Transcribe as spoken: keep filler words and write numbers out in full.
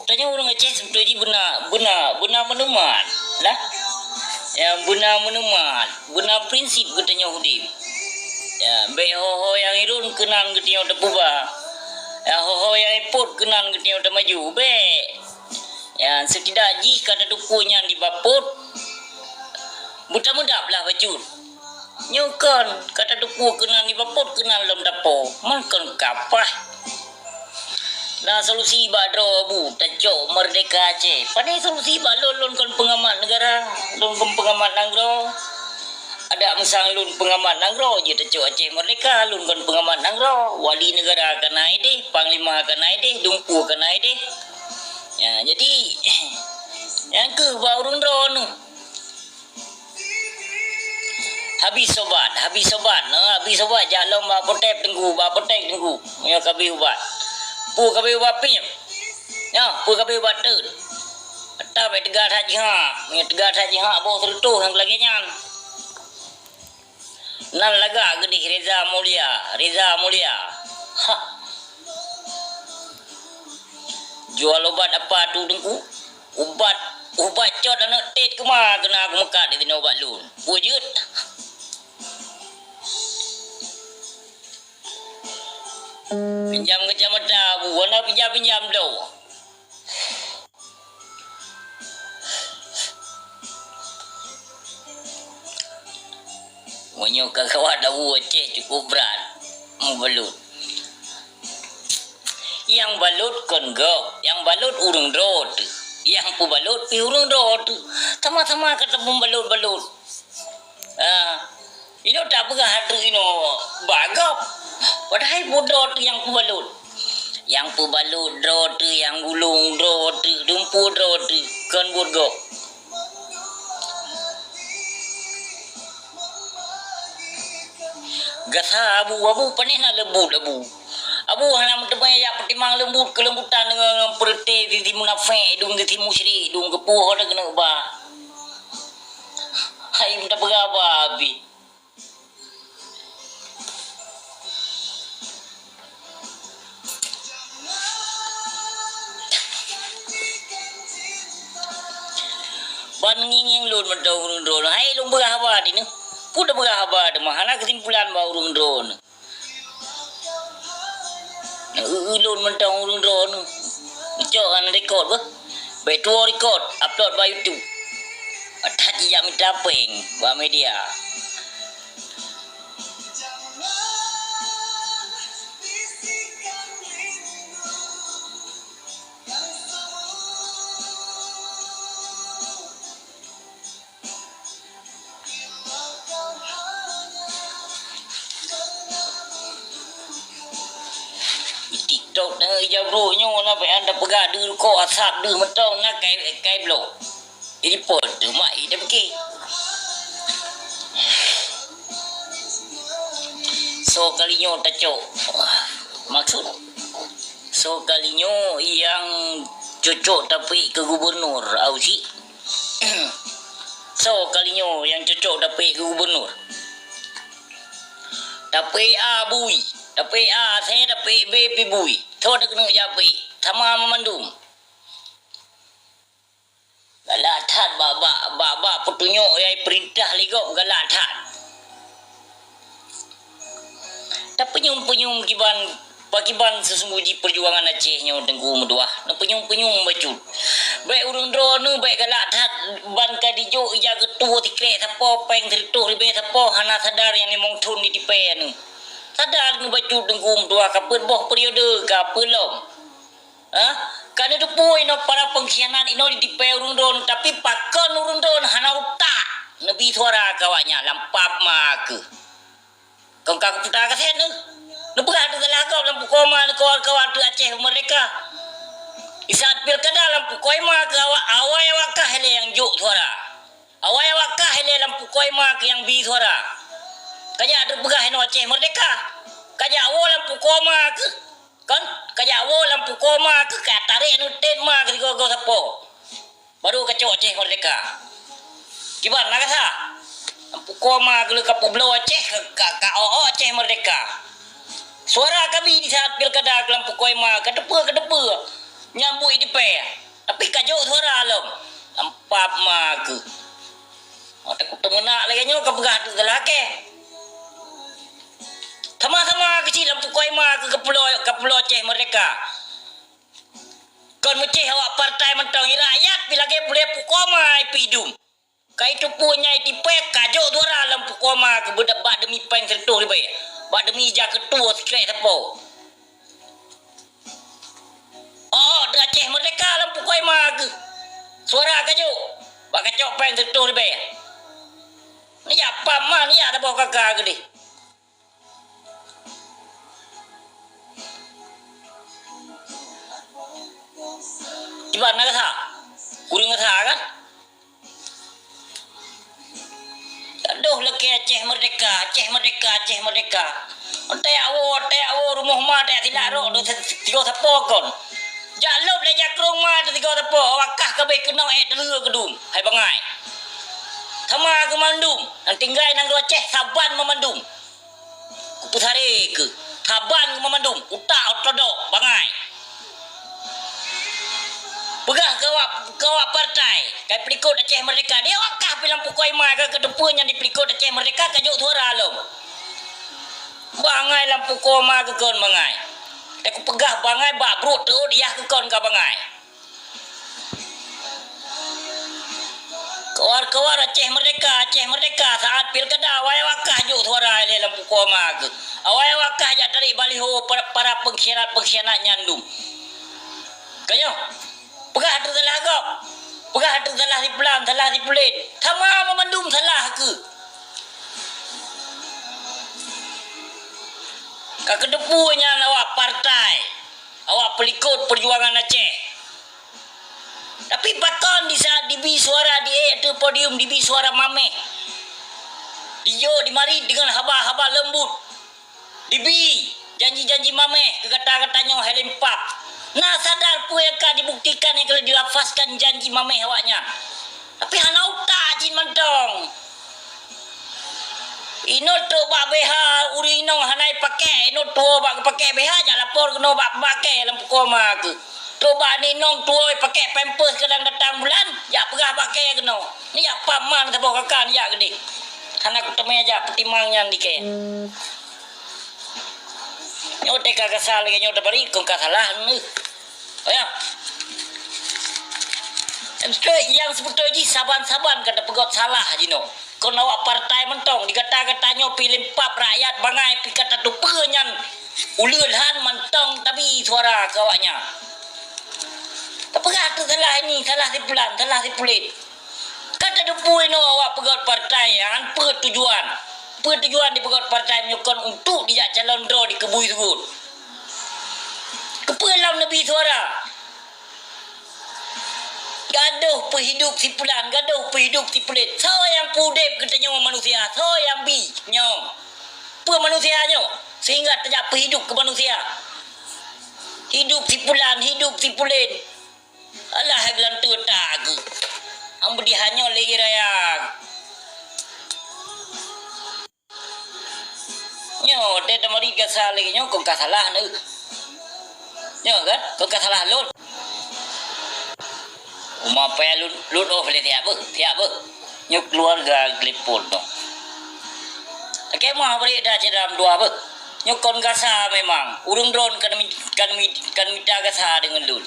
Tanyoe ureuëng Aceh seubeutôi jih beuna, beuna, beuna meunumat, lah. Ya, beuna meunumat, beuna prinsip geutanyoe udeb. Ya, bék ho-ho nyang irôn keunan geutanyoe tapeuba. Ya, ho-ho nyang ipot keunan geutanyoe tamaju. Bék. Ya, seutidak jih ka tateupeue nyan di bapot, beutameudab lah bacut. Nyoe kon, ka tateupeue keunan di bapot keunan lom tapo, man kon kapah. Na solusi bak droe bu, tacok merdeka Aceh. Pane solusi bak lôn, lôn kon peungamat negara, lôn kon peungamat nanggroe. Adak meusang lôn peungamat nanggroe jeuet tacok Aceh merdeka, lôn kon peungamat nanggroe. Wali negara ka na ideh, panglima ka na ideh, dumpu ka na ideh. Ya, jadi, nyang keuh bak ureuëng droeneuh. Habis sobat, habis sobat, na habis sobat, jak lom bak apotek teungku, bak apotek teungku. Meunyoe ka habis ubat. Peue ka habis ubat pih nyoe? Nyoe, peue ka habis ubat teun? Ata bék teuga that jihak. Meunyoe teuga that jihak, boh seureutôh nyang lagée nyan. Nan lagak geudeh Reza Mulia, Reza Mulia. Ha. Jual ubat apa tu teungku? Ubat, ubat cot aneuk tet keuma keuna aku meukat di sinoe ubat lôn. Wujud. Pinjam kacamata abu, wana pinjam-pinjam dong. Meunyoe ka gawat abu Aceh cukup brat mubalot. Nyang balot kon gob, nyang balot ureuëng droe teuh. Nyang peubalot pih ureuëng droe teuh. Sama-sama ka tapeubalot-balot. Ah, inoe tapeugah ateueh inoe bak gob. Padahai buet droe teuh nyang peubalot. Nyang peubalot droe teuh, nyang gulong droe teuh, dumpu droe teuh, kon buet gob. Gasa abu, abu panéh na leumbut abu. Abu hana meuteumé jak peutimang leumbut keulembutan deungon peureute sisi munafék, dum sisi musyrik, dum keupeue ho teuh keuneuk ba. Hai meuteupeuga ba abih. Ban ngieng-ngieng lôn mantong ureuëng droeneuh. Hai lôn peugah haba tinoe. Peue tapeugah haba teuma hana keusimpulan bak ureuëng droeneuh. Na eu-eu lôn mantong ureuëng droeneuh. Cok hana rekod beuh. Bék tuwoe rekod, upload bak YouTube. Atat jijak mita péng bak media. TikTok na ija bro nyoe na payah anda peugah deuh ko asap deuh mantong na kai, kai blo. Jadi pon tu mak ida pike. So kali nyoe tacok. Maksud so kali nyoe yang cocok tapi ke gubernur Ausi. So kali nyoe yang cocok tapi ke gubernur. Tapi A bui, tapi A se, tapi B pi bui. So dah kena japi. Sama mandum. Galak that bak, bak, bak, bak peutunyok yai peurintah lé gob galak that. Tapeunyum-peunyum kiban, pakiban seusunggoh jih peujuangan Aceh nyoe Teungku meutuah. Neupeunyum-peunyum bacut. Bék ureuëng droeneuh bék galak that ban ka dijok ija geutuwoe sikrek sapo péng sireutôh ribée sapo hana sadar nyang limong thon jitipée aneuëk. Sadar neubacut Teungku meutuah ka peuet boh periode ka peulom. Hah? Ka neuteupeue inoe para pengkhianat inoe jitipée ureuëng droeneuh, tapi pakon ureuëng droeneuh hana utak neubi suara keu awaknyan lam pap ma keuh. Kon ka kuputa kaset neuh. Neupeugah teuh salah gob lam pukoe ma neuh kawat-kawat teuh Aceh meurdeka. Di saat pilkada lam pukoe ma keuh awak, awai awak kah ilée nyang jok suara. Awai awak kah ilée lam pukoe ma keuh nyang bi suara. Kajak teupeugah inoe Aceh meurdeka. Kajak woe lam pukoe ma keuh. Kon, kajak woe lam pukoe ma keuh ka tarek neutet ma keuh sigoe-goe sapo. Baru kacok Aceh meurdeka. Kiban na gata? Lam pukoe ma keuh lheueh ka peubloe Aceh ka, ka, ka o-o Aceh meurdeka. Suara kami di saat pilkada keuh lam pukoe ma, ka teupeue, ka teupeue. Nyambui di pèng. Tapi ka jok suara lom. Lampap ma keuh. Oh, takot teumeunak lagèe nyoe ka peugah teuk lakèe. Sama-sama keuh cit lam pukoi ma keuh ka pulo, ka pulo Aceh Merdeka. Kon meucéh awak partai mantong, rakyat pih lagèe puléh pukoi ma pih dum. Ka itupeue nyai tipèe ka jok suara lam pukoi ma keuh bak demi pèng siratoh ribèe. Bak demi ija keutua sikrek sapo. Oh, di Aceh Merdeka lam pukoi ma keuh. Suara ka jok. Bak kacok pèng siratoh ribèe. Neujak pam ma, neujak saboh kaka keudeh. Kiban na gata? Kureueng gata kan? Adoh, lakèe Aceh Merdeka, Aceh Merdeka, Aceh Merdeka. Teuyak woe, teuyak woe, rumoh ma teuyak silak rot, tiga sapo kon. Jak lop lé jakrong ma tiga sapo, awak kah ka abéh keunoe ék teuleue keudum, hai bangai. Sama keuh mandum, nyang tinggai nanggroe Aceh saban meumandum. Kupeusaré keuh, saban meumandum, utak otodok, bangai. Peugah keu awak, keu awak partai, ka peulikot Aceh Merdeka. Di awak kah pih lam pukoi ma ka keuteupeu nyan dipeulikot Aceh Merdeka ka jok suara lom. Bangai lam pukoi ma keu kon bangai. Teuka kupeugah bangai bak brok teuôt yah keu kon ka bangai. Kawar-kawar Aceh Merdeka, Aceh Merdeka, saat pilkada, awai awak kah jok suara ilèe lam pukoi ma keuh. Awai awak kah jak tarék baliho para, para pengkhianat-pengkhianat nyan dum. Ka nyoe, peugah teusalah gob. Peugah teusalah si pulan, salah si pulen. Sama meumandum salah keuh. Ka keuteupeu nyan awak partai, awak peulikot peujuangan Aceh. Tapi pakon di saat dibi suara di ék ateueh podium dibi suara mamèh. Dijok dimari deungon haba-haba leumbut. Dibi janji-janji mamèh keu gata-gata nyoe hai lempap. Na sadar peue nyang ka dibuktikan nyang ka lheueh dilafazkan janji mamèh awaknyan. Tapi hana utak cit mantong. Inong trok bak B H ureueng inong hana jipakèk, inong tuwoe bak geupakèk B H jak lapor keunoe bak peumakèe lam pukon ma keuh. Trok bak aneuk inong tuwoe jipakèk pampers kadang datang bulan, jak peugah bak kèe keunoe. Neujak pam ma saboh kaka neujak keudeh. Hana kuteumé jak peutimang nyan di kèe. Nyoe teuka gasa lagèe nyoe tabari kon ka salah neuh. Oh ya. Nyang seubeutôi jih saban-saban ka tapeugöt salah jinoe. Kon awak partai mantong, di gata-gata nyoe pih lempap rakyat bangai pih ka tateupeue nyan uleue lhan mantong tabi suara keu awaknyan. Tapeugah keu salah ini, salah si pulan, salah si pulen. Ka tateupeue inoe awak peugöt partai nyan peue tujuan. Peue tujuan dipeugöt partai meunyoe kon untuk dijak calon droe dikeubui seugut. Keupeue lom neubi suara? Gadôh peuhidup si pulan, gadôh peuhidup si pulen. Soe nyang peudép geutanyoe manusia? Soe nyang bi nyoe? Peue manusia nyoe? Sehingga tajak peuhidup keu manusia. Hidup si pulan, hidup si pulen. Alah, hai geulanteue ta geuh. Am beudih hanyoe lé ié raya. Nyoe, teuh tamari gasa lagèe nyoe, kon ka salah neuh. Nyoe kan, kon ka salah lôn. Uma payah lôn, lôn oh lé siap beuh, siap beuh. Nyoe keuluarga geutelepon nyoe. Oke, meuah bri dah cedam dua beuh. Nyoe kon gasa memang. Ureueng droen kan mi-, kan mi-, kan mita gasa deungon lôn.